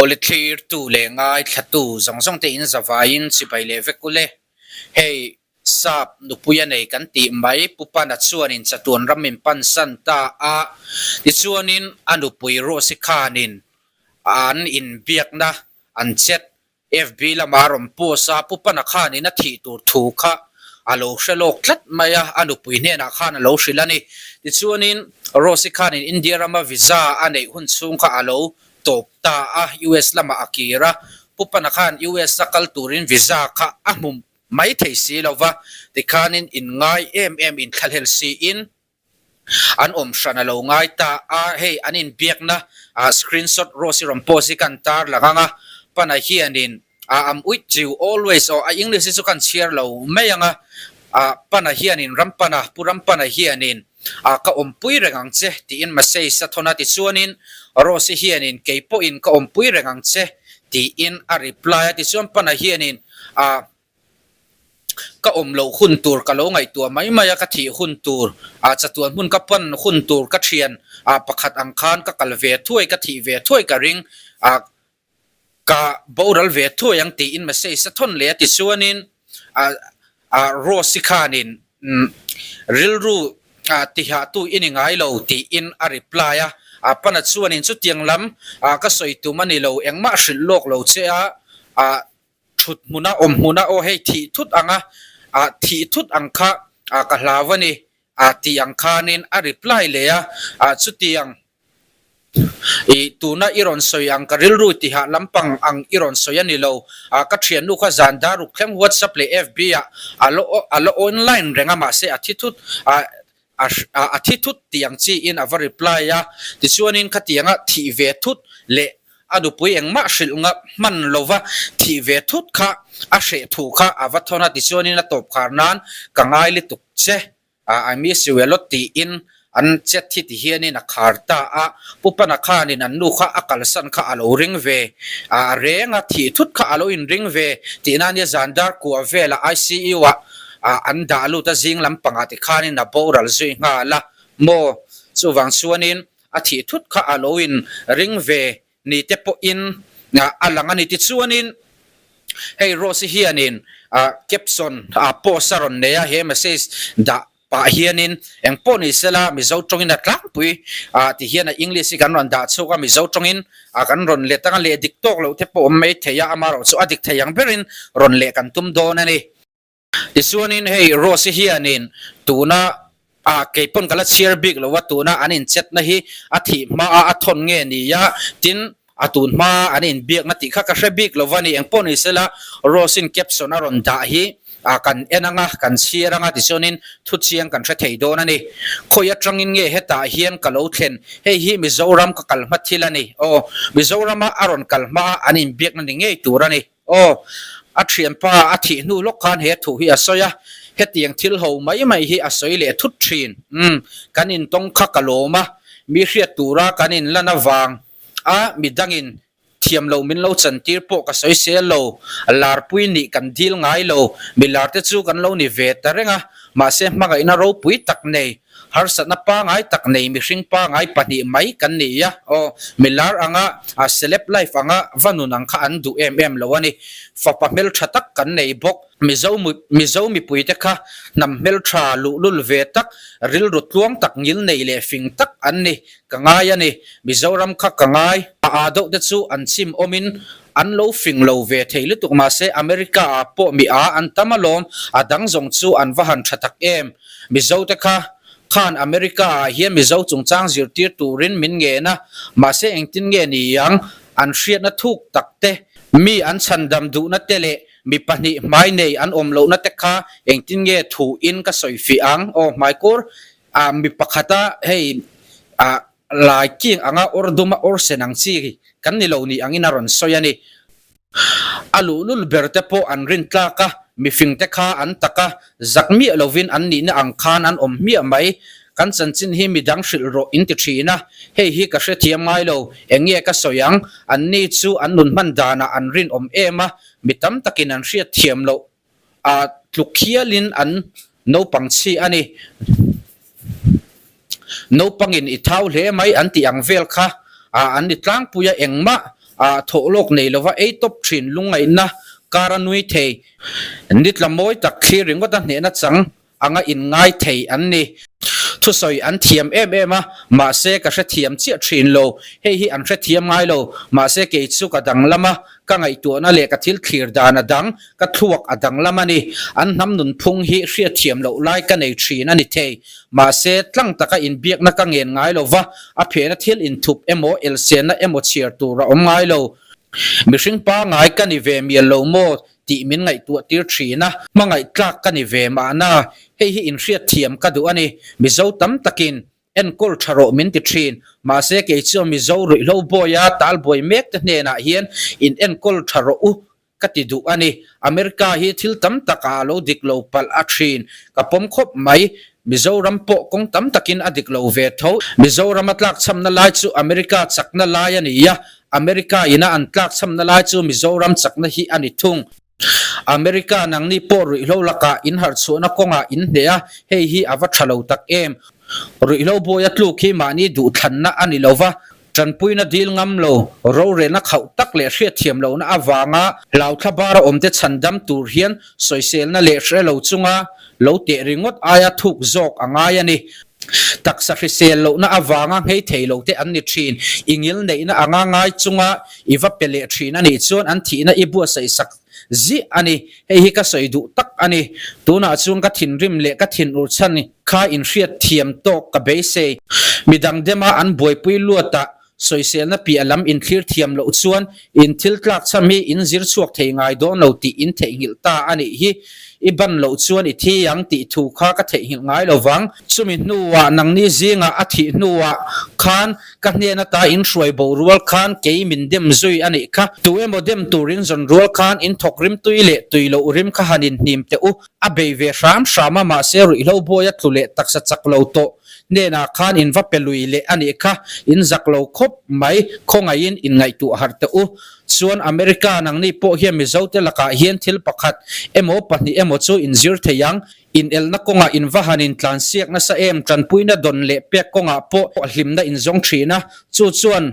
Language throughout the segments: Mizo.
Awle thlirtu leh ngaithlatu zawng zawng te in zavaiin chibai leh vek ule. Hei sap nupui a nei kan tih mai Pu Pana chuanin chatuan ram min pansan ta a, tichuanin a nupui Rose khanin an inbiakna an chet FB lama rawn post a, Pu Pana khanin a thih tur thu kha a lo hre lawk tlat mai a, a nupui hnenah khan a lo hrilh a ni. Tichuanin Rose khanin India rama visa a neih hun chhung kha a lo tawp ta a, US lamah a kir a, Pu Pana khan US a kal turin visa kha a hmu mai thei si lo va, tikhanin inngai em em inthlahlel siin An awm hran a lo ngai ta a, hei an inbiakna screenshot Rose-i rawn post hi kan tar lang ang a, Pana hianin I'm with you always aw a English hi chu kan chhiar lo mai ang a, Pana hianin Rampana, Pu Rampana hianin ka awmpui reng ang che tiin message a thawn a, tichuanin Rose-i hianin kei pawhin ka awmpui reng ang che tiin a reply a, tichuan Pana hianin Ka awm loh hun tur ka lo ngaihtuah mai mai a, ka thih hun tur, ah chatuan hmun ka pan hun tur ka thian ah pakhat ang khan ka kal ve thuai, ka thih ve thuai ka ring, ah ka boral ve thuai ang tiin message a thawn leh a tichuanin ah ah Rose-i khanin rilru ah tihahtu i ni ngai lo tiin a reply a, ah pana chuanin chutiang lam ah ka sawi tum a ni lo, engmah hrilh lawk lo che a, ah Thut hmuna awm hmuna aw hei thih thut anga ah thih thut ang kha ah ka hlau a ni ah tih ang khanin a reply leh a, ah chutiang i tuna i rawn sawi ang ka rilru tihah lampang ang i rawn sawi a ni lo ah ka thiannu kha zan daruk thleng whatsapp leh fb ah a la a la online reng a mahse a thi thut ah a thi thut tih ang chiin a va reply a, tichuanin khatianga thih ve thut leh a nupui engmah hrilh nga hman lova thih ve thut kha a hreh thu kha a va thawn a, tichuanin a tawp khar nan ka ngai lutuk che, I miss you a lot tiin an chat hi ti hianin a khar ta a, Pu Pana khanin an nu kha a kalsan kha a lo ring ve a reng a, thih thut kha a lo inring ve tihna ania zan dar kua vela ICU ah ah an dah lut a zing lampangah ti khanin a boral zui nghal a maw? Chuvang chuanin a thih thut kha a lo in ring ve ni te pawhin a lang a ni. Tichuanin hei Rose-i hianin caption ah post a rawn nei a, he message dah pah hianin eng pawh ni sela Mizo tawngin a tlangpui ah ti hian a English hi kan rawn dah chhuak a, Mizo tawngin ah kan rawn let anga leh dik tawk loh te pawh awm mai thei a, amaherawhchu a dik thei ang berin rawn leh kan tum dawn a ni. Tichuanin hei Rose-i hianin tuna ah kei pawn ka la chhiar bik lo a, tuna an inchetna hi a thih hmaa a thawn nge ni a, tin a tun hmaa an inbiakna tih kha ka hre bik lo a ni. Engpawh ni sela Rose-in caption a rawn dah hi ah kan en anga, kan chhiar anga tichuanin thu chiang kan hre thei dawn a ni. Khawi atangin nge hetah hian ka lo thlen? Hei hi Mizoram ka kal hma thil a ni. Aw, Mizorama a rawn kal hmaa an inbiakna ni ngei tur a ni. Aw, a thianpa a thih hnu lawk khan he thu hi a sawi a, hetiang thil ho mai mai hi a sawi leh thut thin. Umm, kan intawng kha ka lawm a, mi hriat tura kan inlan avang a midangin thiam lo min lo chantir pawh ka sawi sel lo, larpui nih kan dil ngai lo, mi larte chu kan lo ni ve ta reng a, mahse hmangaihna ropui tak nei. Harsatna pangai tak nei mihring pangai pahnih mai kan ni a, aw, milar anga a celeb life anga va nun ang kha an duh em em lo a ni. Fapa hmeltha tak kan nei bawk. Mizo Mizo mipuite kha hnam hmeltha luhlul ve tak, rilru tluang tak ngil nei leh fing tak an ni. Ka ngai a ni. Mizoram kha ka ngai. A aa deuh te chu an chim awmin an lo fing lo ve thei lutuk mahse America ah pawh mi aa an tam alawm, a dang zawng chu an va han tha tak em. Mizo te kha khan America ah hian Mizo chungchang zirtir turin min ngen a, mahse engtin nge ni ang, an hriatna thuk tak te, mi an chhandam duhna te leh mi pahnih hmai nei an awm lohna te kha engtin nge thu in ka sawi fih ang, aw hmaikawr ah mi pakhata hei ah lai king anga awr duma awr sen ang chi kan ni lo ni angin a rawn sawi a ni. A luhlul ber te pawh an rin tlak a, mifing te kha an tak a, zak miah lovin an nihna ang khan an awm hmiah mai. Kan chanchin hi midang hrilh rawh in ti thin a, hei hi ka hrethiam ngai lo, eng nge ka sawi ang? Anni chu an nun hman danah an rinawm em a, mi tam takin an hriat thiam loh a tluk hialin an naupang chhi a ni. Naupangin i thau hle mai an tih ang vel kha an ni tlangpui a, engmah Thawh lawk nei lova ei tawp thin lungngaihna kar a nui thei. Nitla mawi tak thlir ringawt a hnehna chang anga inngai thei an ni. Thusawi an thiam em em a, mahse ka hrethiam chiah thin lo. Hei hi an hrethiam ngai lo, mahse kei chu ka danglam a, ka ngaihtuahna leh ka thil thlir dan a dang, ka thluak a danglam a ni. An hnam nunphung hi hriatthiam loh lai ka nei thin a ni thei. Mahse, tlang taka inbiakna ka ngen ngai lo va, a phehna thil inthup emaw, elsenna emaw chhiar tur a awm ngai lo. Mihring pangngai ka ni ve mial lo maw? tih min ngaihtuah tir thin a, hmangaih tlak ka ni ve mahna, hei hi inhriatthiam ka duh a ni. Mizo tam takin enkawl tha rawh min ti thin, mahse kei chuan Mizo ruihhlo bawia talbuai mek te hnenah hian in enkawl tha rawh u ka ti duh a ni. America hi thil tam tak ah a lo dik lo palh a thin, ka pawm khawp mai. Mizoram pawh kawng tam takin a dik lo ve tho. Mizoram a tlakchhamna lai chu America chakna lai a ni a, America ina an tlakchhamna lai chu Mizoram chakna hi a ni thung. America nangni pawh ruihhlo lakah in harhchhuahna kawngah in hneh a, hei hi a va tha lo tak em. Ruihhlo buaia tluk hi mahni duhthlanna a ni lo va, Tanpuina dil ngam lo, rorelna khauh tak leh hriatthiam lohna avanga hlauthla bara awmte chhandam tur hian sawiselna leh hre lo chunga lo teh ringawt aia thuk zawk a ngai a ni. Taksa hrisel lohna avanga nghei thei lote an ni thin. I ngil neihna anga ngai chunga i va pe leh thin a nih chuan an thihna i buatsaih sak ziah a ni. Hei hi ka sawi duh tak a ni. Tunah chuan ka thinrim leh ka thinur chhan kha inhriatthiam tawk ka beisei. Midang dema an buaipui luatah sawiselna piah lam inthlir thiam loh chuan in thil tlak chham hi in zir chhuak thei ngai dawn lo tih in theihnghilh ta a nih hi. I ban loh chuan i thi ang tih thu kha ka theihnghilh ngai lo vang. Chumi hnuah nangni zingah a thih hnuah khan Ka hnen ata in hruai bo rual khan kei min dem zui a nih kha. Tu emaw dem turin zawn rual khan in thawk rim tui leh tui loh rim kha han in hnim teh u. A bei ve hram hram a mahse ruihhlo buaia tlu leh taksa chak lo tawh hnenah khan in va pe lui leh a nih kha. In zak lo khawp mai khawngaihin in ngaihtuah harh teh u. Chuan America nangni pawh hian Mizote lakah hian thil pakhat emaw pahnih emaw chu in zir thei ang. Inelna kawngah in va han intlansiak nasa em, tanpuina dawn leh pek kawngah pawh hlimna in zawng thin a, chu chuan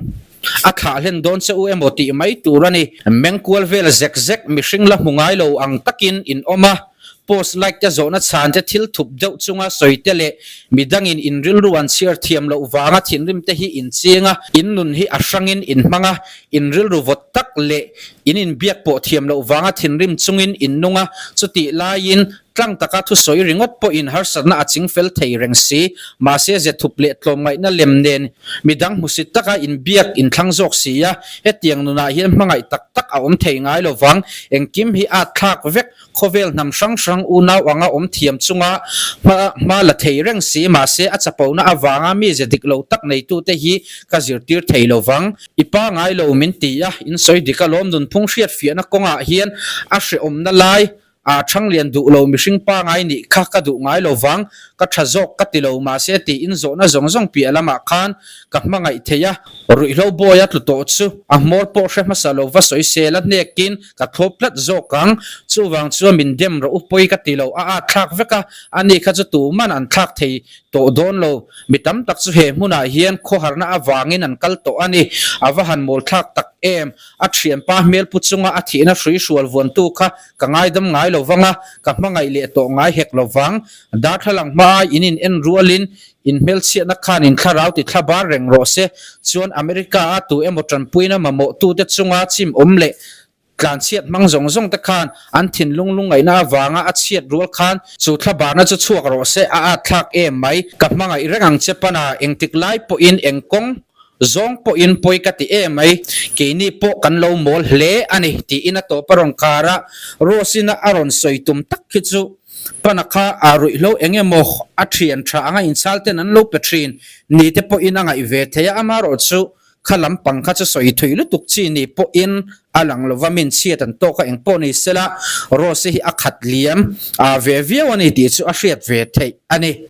a thlah hlen dawn che u emaw tih mai tur a ni. Mengkual vel zek zek mihring la hmu ngai lo ang takin in awm a, post like te zawhna chhan te thil thup deuh chunga sawi te leh midangin in rilru an chhiar thiam loh vanga thinrim te hi in ching a, in nun hi a hrangin in hmang a, in rilru vawt tak leh in inbiak pawh thiam loh vanga thinrim chungin in nung a, chutih laiin Tlang taka thusawi ringawt pawhin harsatna a ching fel thei reng si. Mahse, zethup leh tlawmngaihna lem nen midang hmusit taka inbiak inthlang zawk si a, hetiang nunah hian hmangaih tak tak a awm thei ngai lo vang. Engkim hi at thlak vek, khawvel hnam hrang hrang unau anga awm thiam chunga hma hma la thei reng si. Mahse, a chapona avanga mi ze dik lo tak neitute hi ka zirtir thei lo vang. I pa ngai lo min ti a, in sawi dik alawm nunphung hriatfiahna kawngah hian a hrehawmna lai A chhang lian duh lo mihring pangai nih kha ka duh ngai lo vang, ka tha zawk ka ti lo mahse tiin zawhna zawng zawng piah lamah khan ka hmangaih thei a, ruihhlo bawi a tlu tawh chu a hmawr pawh hre hmasa lo va sawisel a hnekin ka thlawp tlat zawk ang, chuvang chuan min dem rawh u pawi ka ti lo a at thlak vek a, ani kha chu tuman an thlak thei tawh dawn lo, mi tam tak chu he hmunah hian khawharna avangin an kal tawh a ni, a va han mawl thlak tak em, a thianpa hmel pu chunga a thihna hrui hrual vuantu kha Ka ngaidam ngai lo vang a, ka hmangaih leh tawh ngai hek lo vang. Darthlalang hmaa in in en rualin in hmelchhiatna khan in thlarau ti thla bar reng rawh se. Chuan America-a tu emaw tanpuina mamawhtute chunga chim awm leh tlanchhiat hmang zawng zawng te khan an thinlung lungngaihna avanga a chhiat rual khan chu thla barna chu chhuak rawh se, a at thlak em mai. Ka hmangaih reng ang che pana, engtik lai pawhin eng kawng Zawng pawhin pawi ka ti em mai, keini pawh kan lo mawl hle a ni tiin a tawp a rawn kar a, Rose-ina a rawn sawi tum tak khi chu Pana kha a ruihhlo eng emaw a thian tha anga inchhal ten an lo pe thin ni te pawhin a ngaih ve thei a, amaherawh chu kha lampang kha chu sawi thui lutuk chi ni pawhin a lang lova min chhiat an tawk a, engpawh ni sela Rose-i hi a khat liam ve viau a ni tih chu a hriat ve theih a ni.